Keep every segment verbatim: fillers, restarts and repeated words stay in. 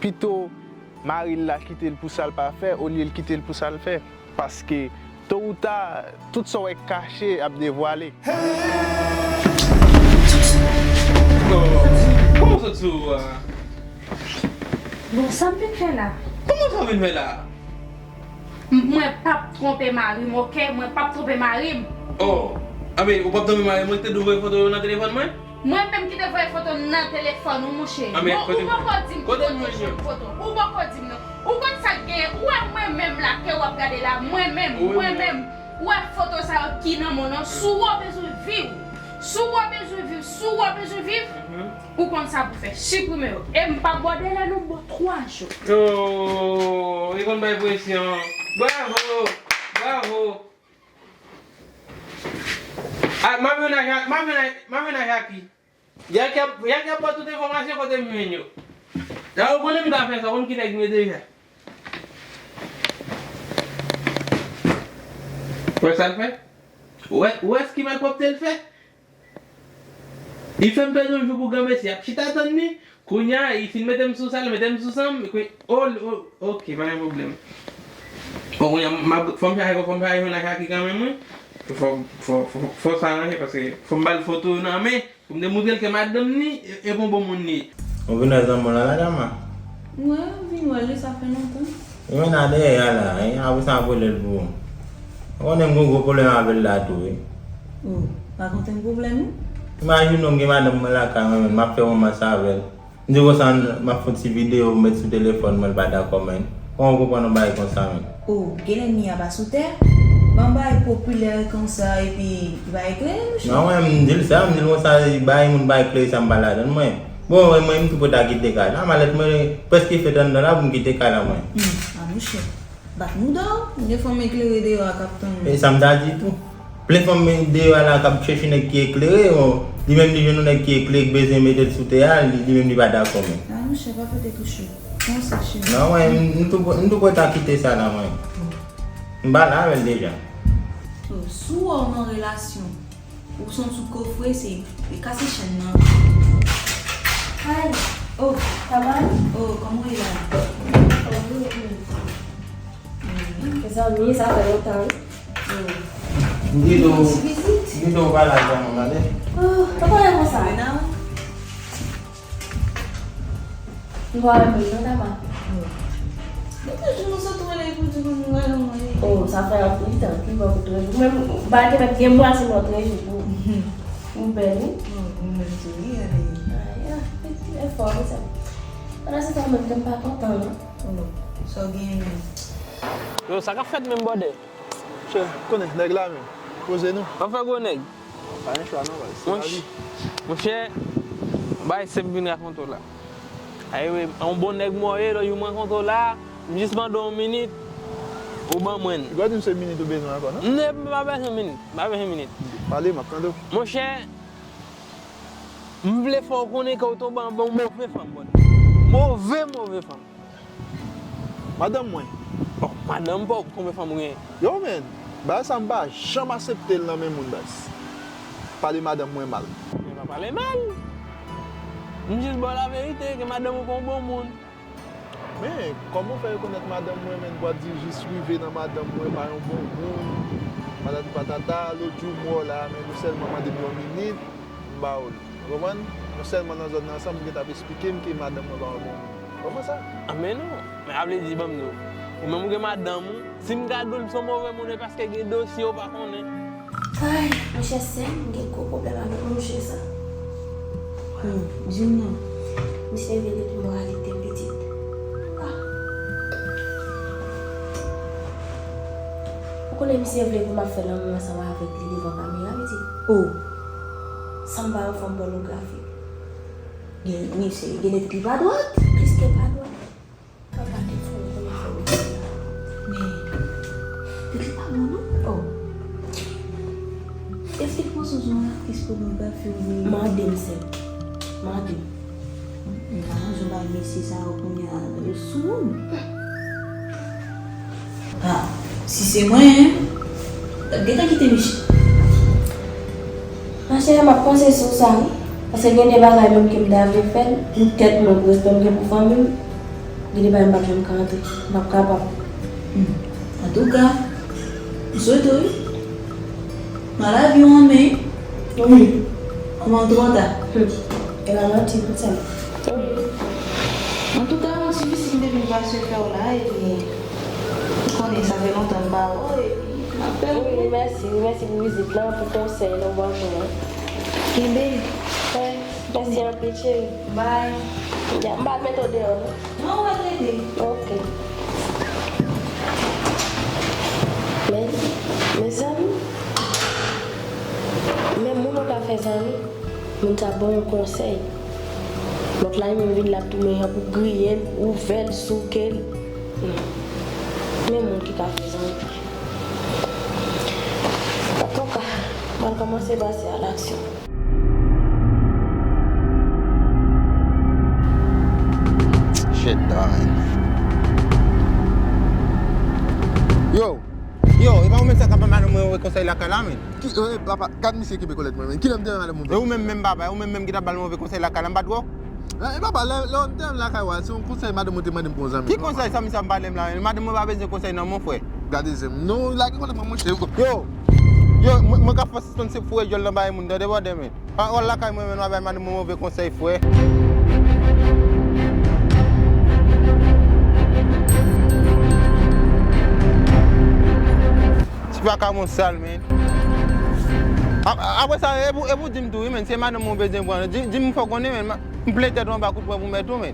Pito mari l la kite l pou sa l pa fè, olye l kite l pou sa l fè. Paske, to ou ta, tout sa w wè k kache ap devwale. Kòman w sot sou a? Bon, sa m vin fè la? Kòman sa w vin fè la? M- Mwen p ap twonpe mari m, oke? Mwen p ap twonpe mari m. Oh, anben, ou p ap twonpe mari m, mwen ki te dwe voye foto yo nan telefòn mwen? Mwen menm ki te voye foto nan telefòn ou, mouche. Anben, Bon, ou poko di m kote ou m poko jwenn yo? Foto. Ou poko di m non. Ou konn sa k genyen? Ou wè mwen menm la ke w ap gade la, mwen menm, mwen menm. Ou wè foto sa yo ki nan men w nan, si w bezwen viv, si w bezwen viv, si w bezwen viv, ou konn sa pou fè, siprime yo. E m p ap bò delè non, m ba w twa jou. Oh, li konn bay presyon. Bravo! Bravo! Ah, m ap jwenn ak, m ap jwenn ak, m ap jwenn ak Jackie. Jackie ap, Jackie ap ba w tout enfòmasyon kote m jwenn yo. Dayè ou konnen m ka fè sa, ou konn ki nèg m ye deja. Ou wè sa l fè? Ou wè, ou wè ki malpwòpte l fè? Li fè m pèdi yon jou pou granmesi ap chita tann li. Kounye a, li fin mete m sou sa, l mete m sou sa, m, kounye, oh, oh, ok, pa gen pwoblèm. Bon, kounye a, m ap, fò m chache, fò m chache jwenn ak Jackie kanmenm, wi. Fò, fò, fò, fò sa ranje, paske fò m ba l foto yo nan men, pou m te montre l ke madanm ni, e, e bon bon moun li ye. Ou vin wè zanmi w la, la, Dama? Mwen vin wè l, sa fè lontan. Li mennen dèyè a la, hein, apre sa m ap rele l pou ou. Ou konnen m gen yon gwo pwoblèm avè l la tou, wi. Oh, rakonte m pwoblèm ou. Imajine w m gen madanm mwen lakay mwen, men m ap fè womans avè l. M di konsa m ap fè yon ti videyo, m met sou telefòn mwen, l pa dakò, men. Kòman w konprann yon bagay konsa, men? Oh, gen lènmi a pa sou tè? Ban bagay popilè konsa, epi li pa eklere, mouche? Non, mwen, m di l sa, m di l konsa, bagay moun pa eklere sa, m pa ladann mwen. Bon, mwen, mwen, m tou prèt a kite kay la. Malèt mwen prèske fèt anndan la pou m kite kay la, mwen. Hmm, a mouche. Bat mouda w, gen fanm eklere deyò a k ap tann ou. E sa m ta di tou. Plen fanm deyò a la k ap chèche nèg ki eklere, bon, li menm li jwenn yon nèg ki eklere, k bezwen mete l sou tè a, li, li menm li pa dakò, mwen. A mouche, pa pote kou cho. Kòman sa, cheri? Non, mwen, m, m tou, m tou prèt a kite sa la, mwen. M pale avè l deja. Oh, si w wè w nan relasyon, ou santi w kofre, se e kase chèn nan. Hi. Oh, sa va? Oh, kòman w ye la? Mezanmi, sa fè lontan, wi. M di w, m di w pale avè mwen, tande? Oh, pa pale konsa. M pa renmen l non, Dama. Mwen toujou sot rele pou di pou nou rele mwen. Oh, sa fè anpil tan ki mwen kote rele. Mwen, bagay te fèt gen mwa se mwen rele pou ou bèl, wi. Oh, ou menm tou, wi, ale. Aya, e fò, wi, sa. Pandan se tan, mwen menm, m pa kontan, non. Oh, sa w genyen menm? Yo, sa k ap fèt menm, bòdè? Chè, konnen, nèg la menm. Poze nou. W ap fè gwo nèg. Pa gen chwa non, baz. Se Mon lavi. Ch-, monchè, bay se m vin rakonte w la. Ayiwe, yon bon nèg mwen ye, lòt jou m rankontre w la, m jis mande w yon minit, ou ban mwen l. Ou ka di m se minit ou bezwen ankò, non? M pa bezwen minit, m pa bezwen minit. Pale, m ap tande w. Monchè, m vle fè w konnen ke w tonbe anba yon move fanm, bòdè. Move, move fanm. Madanm mwen. Oh, madanm pa w, konbyen fanm ou genyen? Yo, men, bagay sa m pa janm aksepte l nan men moun, baz. Pale madanm mwen mal. Men pa pale mal. M jis ba w laverite, ke madanm ou pa yon bon moun. Men, kòman w fè rekonèt madanm mwen, men, w ap di jis rive nan madanm mwen pa yon bon moun, patati patata, lòt jou m wè w la, men, ou sèlman mande m yon minit, m ba w l. Ou konprann? Nou sèlman nan zòn nan ansanm, ou gentan ap esplike m ke madanm mwen pa yon bon moun. Ou konprann sa? A, men non. Men sa vle di, ban m di w, ou menm ou gen madanm ou, si m ka di w l se yon move moun, e paske gen dosye w pa konnen. Ay, monchè, sè m, m gen gwo pwoblèm avèk mouche sa. Hmm, di m non. Misye vin epi moralite m pitit. Ah. Ou konnen misye vle pou m ap fè lanmou ansanm avèk li devan kamera, pitit. Oh. Sanble yon fanm pònografik. Gen, misye, gen de tèt li pa dwat. Plis ke pa dwat. Papa te fè yon konnen fè yon bagay la. Men, tèt li pa bon non. Oh. Èske l pran sou yon aktris pònografi ou vre? Mande m, sè m. Mande m. M pa nan jan bay mesye sa yo kounye a, yo sou moun. Ah, si se mwen, m t ap gentan kite Michel. Machè, m ap panse sou sa, wi. Paske gen de bagay menm ke m ta vle fè, poutèt mwen, pou respè m gen pou fanmi m, Gen de bagay m p ap janm ka antre. M p ap kapab. Hmm. Antouka, m swete w wi. Nan lavi w anmen. Wi. Kòman w twò ta? Hmm. E pa manti, tout sa. Wi. Antouka, m difisil depi m pa sou fè w la, epi ou konnen sa fè lontan m pa wè w, epi m ap fè w. Wi, mèsi, wi, mèsi pou vizit lan, pou konsèy lan w ban mwen an. Kenbe. Wi, mèsi anpil, cheri. Bye. Ya, m pa al mete w deyò, non. Non, w ap rete. Ok. Men, mezanmi, men moun ou ka fè zanmi, moun sa ba w yon konsèy. Lòt la, li menm vin la, tou men an pou griye l, ouvè l, souke l. Non. Men moun ki ka fè zanmi. Antouka, m al kòmanse pase a laksyon. Shit, dog. Yo, yo, e pa ou menm sa k ap ban madanm mwen move konsèy lakay la, men? Ki, eh, papa, gad misye kenbe kolèt mwen, men. Kilè m te wè madanm mwen? E ou menm menm, papa, e ou menm menm ki t ap ba l move konsèy lakay la, m pa t wè w? Eh, papa, lè, lè w te lakay ou a, se yon konsèy madanm mwen te mande m pou yon zanmi. Ki konsèy sa misye ap pale m la, men? Madanm mwen pa bezwen konsèy nan men w, frè. Gade zen m. Non, lage kolèt mwen, monchè. Yo, yo, mwen, mwen ka fè sispann se foure dyòl nan bagay moun, tande, brother, men. Pawòl lakay mwen, men, nou ap bay madanm mwen move konsèy, frè. Ti vakabon sal, men. A-, a-, apre sa, e pou, e pou di m tou, wi, men, se madanm mwen w bezwen pran. Di, di m fò konnen, men, ma-, m plen tèt ou anba kout pwen pou mèt ou, men.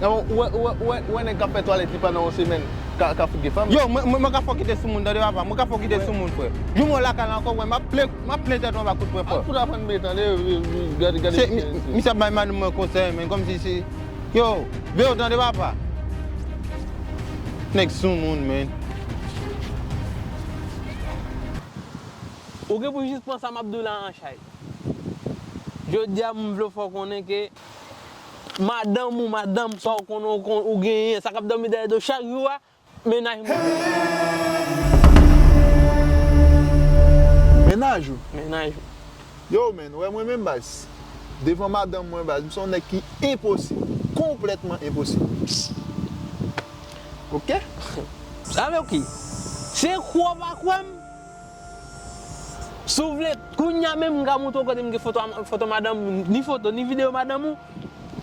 Ou wè, ou wè, ou wè, ou wè nèg k ap fè twalèt li pandan yon semèn, ka, ka fout gen fanm? Yo, mwen, mwen, mwen ka fò kite sou moun, tande papa, mwen ka fò kite sou moun, frè. Jou mwen lakay la ankò, frè, m ap plen, m ap plen tèt ou anba kout pwen, frè. Al fout aprann men, tande, gade, gade. Se, mi-, misye ap bay madanm mwen konsèy, men, kòmsi se, yo, veye w, tande papa. Nèg sou moun, men. Ou gen pou jis pran sa m ap di w la an chay. Jodi a, m vle fè w konnen ke madanm ou, madanm sa w konnen ou kon-, ou genyen, sa k ap dòmi dèyè do chak jou a, mennaj mwen. Mennaj ou? Mennaj ou. Yo, men, ou wè mwen menm, baz. Devan madanm mwen, baz, m se yon nèg ki enposib. Konplètman enposib. Ok? Sa vle ki? Se kwè w pa kwè m? Si w vle, kounye a menm, m ka montre w kote m gen foto a, foto madanm ou, ni foto, ni videyo madanm ou.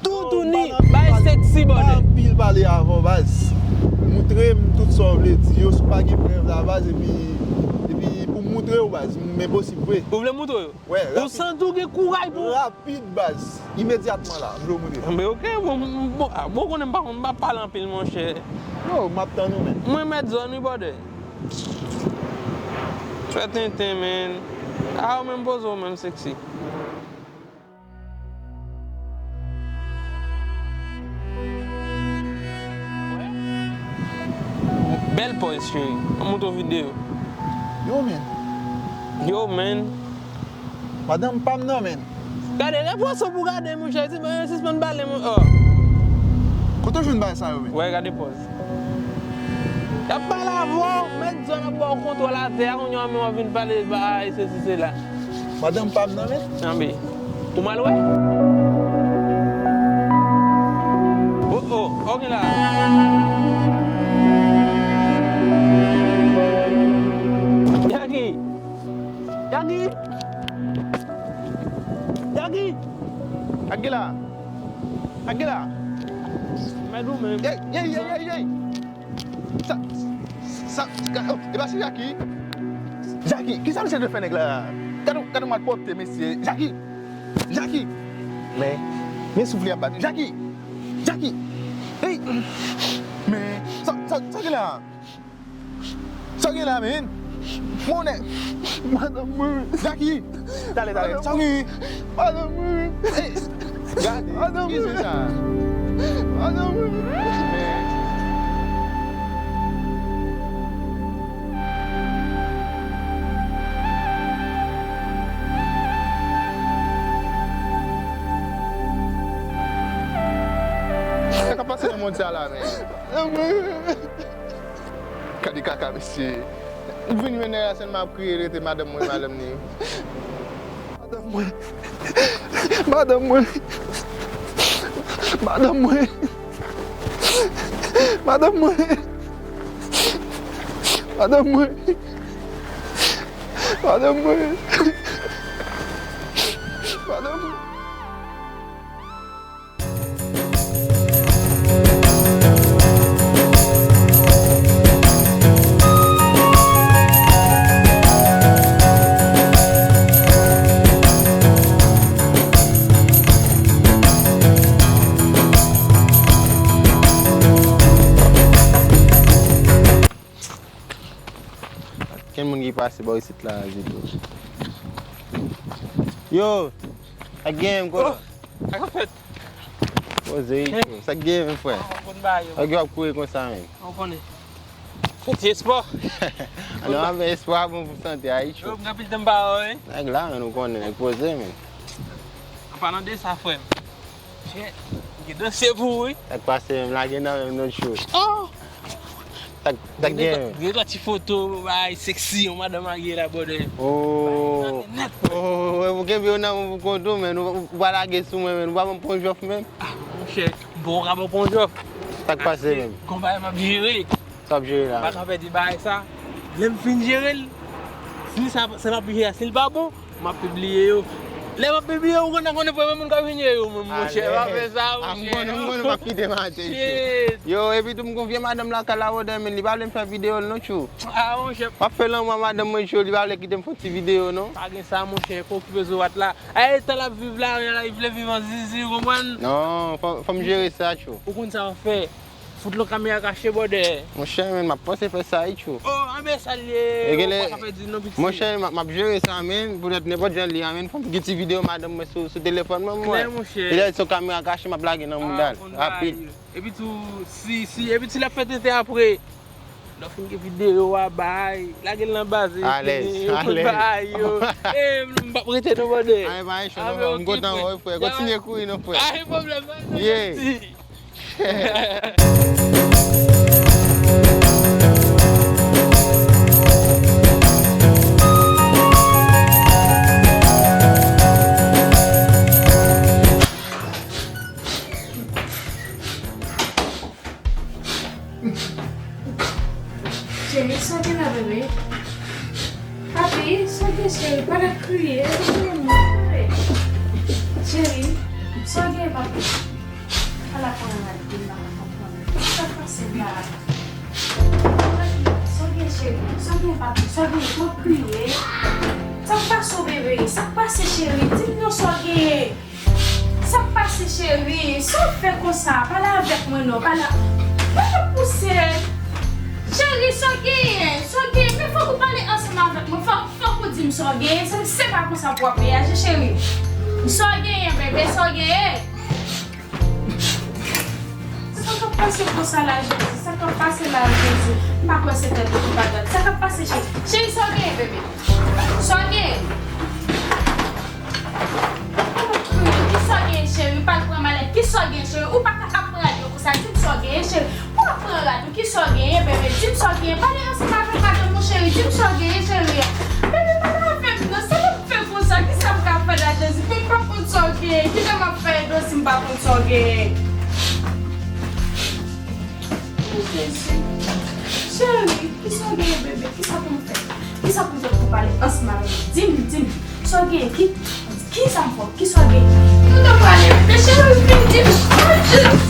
Tout ou ni, bay seksi, brother. Pa anpil pale avan, baz. Montre m tout sa w vle di yo, si w pa gen prèv la, baz, epi, epi pou m montre w, baz, m enposib vre. Ou vle montre yo? Wè, rapid. Ou santi w gen kouraj pou. Rapid, baz. Imedyatman la, m vle w montre. Men ok, bon, bon, ah, bon, konnen m pa, m pa pale anpil, monchè. Yo, m ap tann ou, men. Mwen mèt zòn wi, brother. Fè tenten, men. A, ou menm poze w menm, seksi. Bèl pòz, cheri. An montre w videyo. Yo, men. Yo, men. Madanm pa m nan, men. Gade, repons ou pou gade, monchè. Sispann pale, mon, oh. Kote w jwenn bagay sa yo, men? Wè, gade pòz. Y ap pale avè w, mèt zòn ap ba w kontwòl atè a, kounye a menm w ap vin pale bagay, sesi, sela. Madanm pa m nan, men. Anben, ou mal wè? Oh, oh, ok la. Jackie! Jackie! Jackie! Jackie la! Jackie la! Mèt ou menm. Yey, yey, yey, yey, yey! Sa, sa, oh, e pa se Jackie? Jackie, kisa misye te fè nèg la? Gade, gade malpwòpte, mesye. Jackie! Jackie! Men, men souf li ap bat. Jackie! Jackie! Hey! Men, sa, sa, sa gen la? Sa gen la, men? Monè! Madanm mwen! Jackie! Talè, talè. Sa gen? Madanm mwen! Hey! Gade, madanm mwen! Kisa sa? Madanm mwen! Sa k ap pase nan mond sa la, men? Madanm mwen! Gade kaka, mesye. M vin jwenn nèg la sèlman ap kriye, rete madanm mwen, madanm ni. Madanm mwen. Madanm mwen. Madanm mwen. Madanm mwen! Madanm mwen! Madanm mwen! Madanm mwen! Kenn moun ki pase bò isit la ditou. Yo, sa k genyen, kòl? Oh, sa k ap fèt? Poze, Rico. Sa k genyen, frè? Ou konn bagay yo. Sa k ap kouri konsa, menm? Ou konnen. Fè ti espò. Ann, ann fè espò bon pou sante a, Rico. Yo, m gen anpil tan m pa wè w, wi. Nèg la, menm, ou konnen, nèg poze, menm. An palan de sa, frè m. Chè, m gen dosye pou ou, wi. Sa k pase, menm? Lage nan menm, non, Rico. Oh! Sa k, sa k genyen? Gen de twa ti foto, bay, sexy, yon madanm marye la, brother. Oh. Bay, nèt, frè. Oh, ou kenbe yo nan men w pou kont ou, menm. Ou, ou pa lage sou mwen, menm. Ou pa ban m pon jòf, menm. Ah, monchè, m poko ka ba w pon jòf. Sa k pase, menm? Gon bagay m ap jere. Sa w ap jere la, menm? M pa ka pèdi bagay sa. Lè m fin jere l, si sa, sa m ap jere a, si l pa bon, m ap pibliye yo. Lè m ap pibliye yo, ou konn, konnen premye moun k ap vin ye yo, menm, monchè. M ap fè sa, monchè. M konnen, m konnen, m ap kite maten. Shit. Yo, epi tou, m gon vye madanm lakay la, brother, menm, li pa vle m fè videyo l, non, tjou. Ah, monchè. M ap fè lanmou a madanm mwen, tjou, li pa vle kite m fè yon ti videyo, non. Pa gen sa, monchè, fò okipe zo a t la. Ay, tan l ap viv la, li vle viv an zizi, ou konprann? Non, fò, fò m jere sa, tjou. Ou konn sa w ap fè? Fout lòt kamera kache, brother. Monchè, menm, m ap panse fè sa, wi, tjou. Oh, anben sa l ye. E genlè, ou pa ka pèdi l non, piti. Monchè, m ap, m ap jere sa, menm, poutèt nenpòt jan l ye a, menm, fò m gen ti videyo madanm mwen sou, sou telefòn mwen, mwen. Klè, monchè. E lè se yon kamera kache, m ap lage nan mouda l, rapid. Epi tou, si, si, epi si l ap fè tenten apre, lè w fin gen videyo a, bay, lage l nan baz, epi, alèz, alèz. Bay yo. E, m p ap rete non, brother. Ay, pa gen chans, non, m kontan wè w, frè. Kontinye kouri, non, frè. Pa gen pwoblèm, pa gen pwoblèm. Yeah. Cheri, sa w gen la, bebe? Papi, sa w gen, cheri? Pa t ap kriye, epi se mwen, bebe. Cheri, sa w gen, papi? Ala pran rad, vin la, pa konprann. Sa k pase la? Sa w gen, cheri? Sa w gen, papi? Sa w gen? Pa t ap kriye. Sa k pase w, bebe? Sa k pase, cheri? Di m non, sa w gen? Sa k pase, cheri? Sa w fè konsa? Pale avèk mwen non, pale a-, pa t ap pouse. Cheri, sa w genyen? Sa w genyen? Men fòk ou pale ansanm avèk mwen. Fòk, fòk ou di m sa w genyen. Se, se pa konsa pou w ap reyaji, cheri. Sa w genyen, bebe? Sa w genyen? Sa k ap pase konsa la, Jezi? Sa k ap pase la, Jezi? M pa kwè se tèt ou ki pa dwat. Sa k ap pase, cheri? Cheri, sa w genyen, bebe? Sa w genyen? Kisa w genyen, cheri? Pa t pran malèt. Kisa w genyen, cheri? Ou pa ka ap pran rad yo konsa. Di m sa w genyen, cheri. Ou ap pran rad ou. Kisa w genyen, bebe? Di m sa w genyen. Pale ansanm avèk madanm ou, cheri. Di m sa w genyen, cheri. Bebe, pale avè m non. Sa w ap fè konsa? Kisa m ka fè la, Jezi? Men m pa konn sa w genyen. Kite m ap fè edo si m pa konn sa w genyen. O Jezi. Cheri, kisa w genyen, bebe? Kisa pou m fè? Kisa pou m fè pou pale ansanm avè w? Di m, di m. Sa w genyen? Ki, kisa m fè w? Kisa w genyen? Kote w prale, bebe? Cheri, vin di m. O Jezi.